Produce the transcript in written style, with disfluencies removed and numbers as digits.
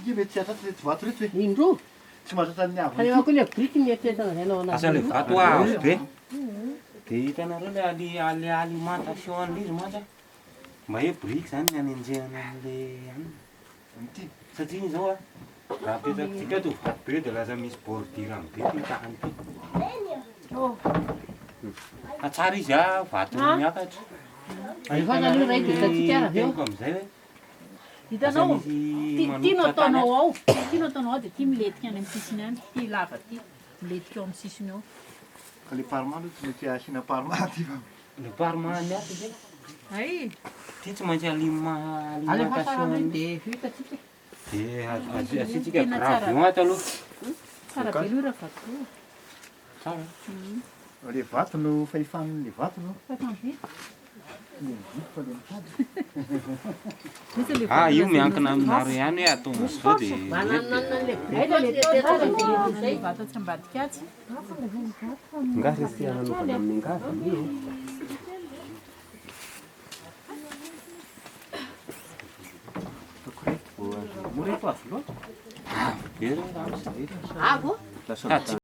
Ty mety tsy hahatratra ireto vato ireto e. Indroa. Tsy mahatratra ny Fa eo haavon'ity. koa ilay biriky nieritreretina lazainao anazy Asa le io. vato avo be. De hitanareo le ali le alimentation an'le izy mantsy a, mba hoe biriky zany ny anenjehana an'le anona. Amin'ity. Satria iny zao a, raha apetrakitsika eto vato be de lasa misy bordure be ty tahany ty. Fa tsara izy a, vato miakatra. Alefa aloha iray dia hitantsika ary avy eo. Teniko am'izay hoe Hitanao, lasa misy ty ty no manototra tany ataonao ato. ao, ty no ataonao ao dia ty milentika any amin'ny sisiny any, ty lava ty, milentika eo amin'ny sisiny eo. Ka le parement aloha tsy mety asiana parement aty fa. Le parement ny ato ve? Hay! Ty tsy maintsy aliment Alefa alimentation aloha an'le. dia hitantsika. De asiantsika Tena tsara. gravillon ato aloha. Tsara be aloha raha vato io. Tsara. Le vato no fahefan'le vato no. Fahefan'ny vy. Le mividy fa le mitady. Mihitsy le Ah, vato io lazainao miankina zay. aminareo ihany hoe atao am'zao de Mba nanana an'ilay Aiza biriky le nieritreretina vato izay. le vato atsy ambadika atsy. Nga re sy anaovana amin'ny angavy io. Ataoko reto vao azo. Moa reto avo loatra? Avo be reo raha Avo? Lasa Sady tsy